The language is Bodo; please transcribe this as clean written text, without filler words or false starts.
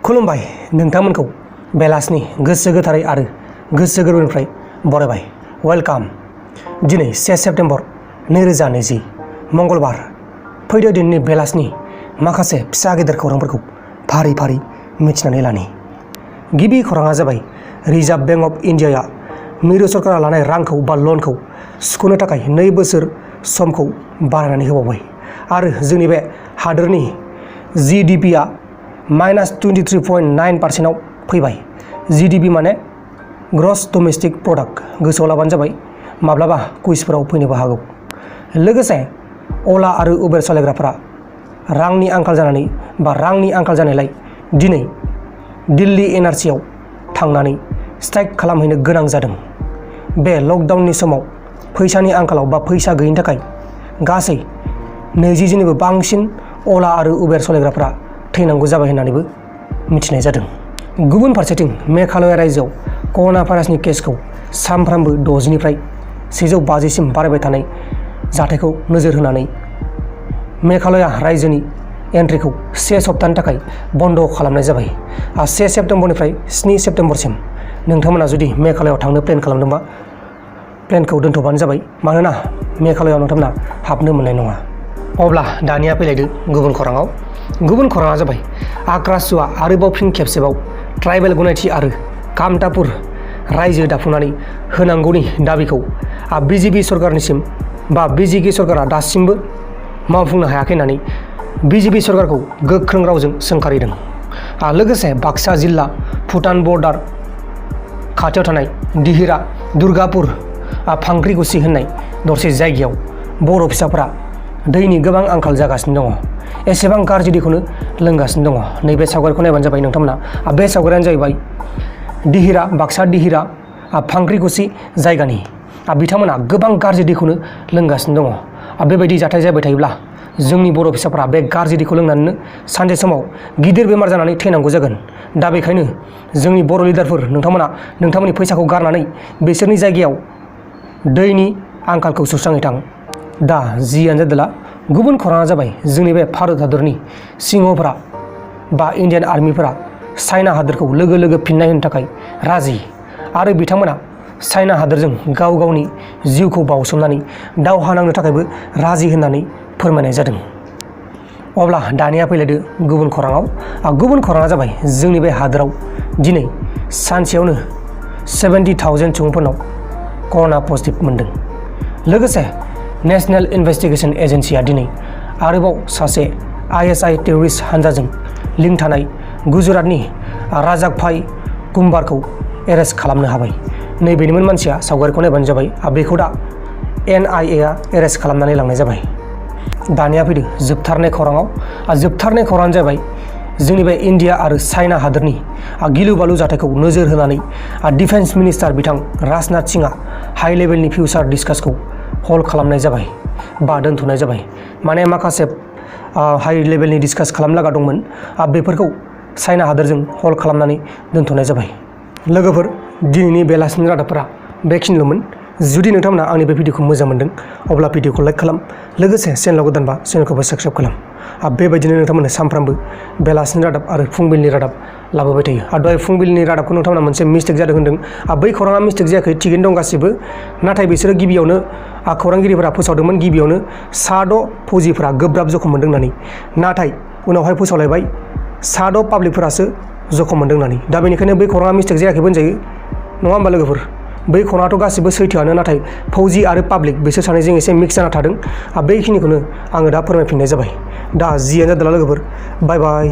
खुलुमबाय नोंथांमोनखौ बेलासिनि गोसो गोथारै आरो गोसो गोरबोनिफ्राय बरायबाय। वेलकाम। दिनै 1 सेप्तेम्बर 2020 मंगलबार। फैदो दिनैनि बेलासिनि माखासे फिसा गेदेर खौरांफोरखौ फारि फारि मिथिनानै लानि। गिबि खौराङा जाबाय रिजार्भ बेंक अफ इन्डियाया मिरु सरकारा लानाय रांखौ बा लनखौ सुख'नो थाखाय 2 बोसोर समखौ बारायनानै होबावबाय आरो जोंनि बे हादोरनि GDPआ -23.9% फैबाय। GDP माने ग्रस डमेस्टिक प्रडाक्ट। गोसोआव लाबानो जाबाय, माब्लाबा कुइजफोराव फैनोबो हागौ। लोगोसे अला आरो उबेर सालायग्राफोरा रांनि आंखाल जानायलाय दिनै दिल्ली NRCआव थांनानै स्ट्राइक खालामहैनो गोनां जादों। बे लकडाउननि समाव फैसानि आंखालाव बा फैसा गैयिनि थाखाय गासै 20 जननिबो बांसिन अला आरो उबेर सालायग्राफोरा थैनांगौ जाबाय होननानैबो मिथिनाय जादों। गुबुन फारसेथिं मेघालया रायजोआव कर'ना भाइरासनि केसखौ सानफ्रामबो 60निफ्राय 150 सिम बारायबाय थानाय जाथायखौ नोजोर होनानै मेघालया रायजोनि एन्ट्रिखौ 1 सप्तानि थाखाय बन्द' खालामनाय जाबाय। 1 सेप्तेम्बरनिफ्राय 7 सेप्तेम्बरसिम नोंथांमोना जुदि मेघालयाव थांनो प्लेन खालामदोंबा प्लेनखौ दोनथ'बानो जाबाय, मानोना मेघालयाव नोंथांमोना हाबनो मोननाय नङा। अब्ला दानिया फैलायदो गुबुन खौराङाव। गुबुन खौराङा जाबाय आक्रासुआ आरोबाव फिन खेबसेबाव ट्राइबेल गनायथि आरो कामतापुर रायजो दाफुंनानै होनांगौनि दाबिखौ BJP सरकारनिसिम बा BJP सरकारा दासिमबो मावफुंनो हायाखै होननानै BJP सरकारखौ गोख्रों रावजों सोंखारिदों। लोगोसे बाक्सा जिल्ला भुटान बर्डार खाथियाव थानाय दिहिरा दुर्गापुर फांख्रिगुसि होननाय दरसे जायगायाव बर' फिसाफोरा दैनि गोबां आंखाल जागासिनो दङ। एसेबां गाज्रि दैखौनो लोंगासिनो दङ। नैबे सावगारिखौ नायबानो जाबाय नोंथांमोना। बे सावगारियानो जाहैबाय बाक्सा दिहिरा फांख्रिगुसि जायगानि। बिथांमोना गोबां गाज्रि दैखौनो लोंगासिनो दङ। बेबायदि जाथाय जाबाय थायोब्ला जोंनि बर' फिसाफोरा बे गाज्रि दैखौ लोंनानैनो सानसे समाव गिदिर बेमार जानानै थैनांगौ जागोन। दा बेखायनो जोंनि बर' लिडारफोर, नोंथांमोना नोंथांमोननि फैसाखौ गारनानै बिसोरनि जायगायाव दैनि आंखालखौ सुस्रांहैथां। दा जियानो जादोला गुबुन खौराङा जाबाय जोंनि बे भारत हादरनि सिंहफोरा बा इण्डियान आर्मिफोरा चाइना हादोरखौ लोगो लोगो फिननाय होनो थाखाय राजि आरो बिथांमोना चाइना हादोरजों गाव गावनि जिउखौ बावसोमनानै दावहा नांनो थाखायबो राजि होननानै फोरमायनाय जादों। अब्ला दानिया फैलायदो गुबुन खौराङाव। गुबुन खौराङा जाबाय जोंनि बे हादोराव दिनै सानसेयावनो 70,000 सुबुंफोरनाव कर'ना पजिटिभ मोनदों। लोगोसे नेशनेल इन्भेस्टिगेशन एजेन्सिया दिनै आरोबाव सासे ISI टेररिस्ट हानजाजों लिंक थानाय गुजरातनि राजाकभाई कुम्बारखौ एरेस्ट खालामनो हाबाय। नैबेनिमोन मानसिया। सावगारिखौ नायबानो जाबाय। बेखौ दा NIA एरेस्ट खालामनानै लांनाय जाबाय। दानिया फैदो जोबथारनाय खौराङाव। जोबथारनाय खौराङानो जाबाय जोंनि बे इण्डिया आरो चाइना हादोरनि गिलु बालु जाथायखौ नोजोर होनानै डिफेन्स मिनिस्टार बिथां राजनाथ सिंहआ हाइ लेभेलनि फिउचार डिसकासखौ हल्ड खालामनाय जाबाय बा दोनथ'नाय जाबाय। माने माखासे हाइ लेभेलनि डिसकास खालामनो लागा दंमोन, बेफोरखौ चाइना हादोरजों हल्ड खालामनानै दोनथ'नाय जाबाय। लोगोफोर, दिनैनि बेलासिनि रादाबफोरा बेखिनिल'मोन। जुदि नोंथांमोना आंनि बे भिडिअखौ मोजां मोनदों अब्ला भिडिअखौ लाइक खालाम। लोगोसे चेनेलाव गोदानबा चेनेलखौबो साबस्क्राइब खालाम। बेबायदिनो नोंथांमोननो सानफ्रामबो बेलासिनि रादाब आरो फुंबिलिनि रादाब लाबोबाय थायो। दहाय फुंबिलिनि रादाबखौ नोंथांमोना मोनसे मिस्टेक जादों होन्दों। बै खौराङा मिस्टेक जायाखै, थिगैनो दं गासिबो। नाथाय बिसोरो गिबियावनो खौरांगिरिफोरा फोसावदोंमोन गिबियावनो 6 फौजिफोरा गोब्राब जखम मोन्दों होननानै। नाथाय उनावहाय फोसावलायबाय 6 पाब्लिकफोरासो जखम मोन्दों होननानै। दा बेनिखायनो बै खौराङा मिस्टेक जायाखैबो होनजायो, नङा होमबा लोगोफोर? बै खौराङाथ' गासिबो सैथोआनो, नाथाय फौजि आरो पाब्लिक बिसोर सानैजों एसे मिक्स जाना थादों। बेखिनिखौनो आङो दा फोरमायफिननाय जाबाय। दा जियानो जादोंला लोगोफोर, बाय बाय।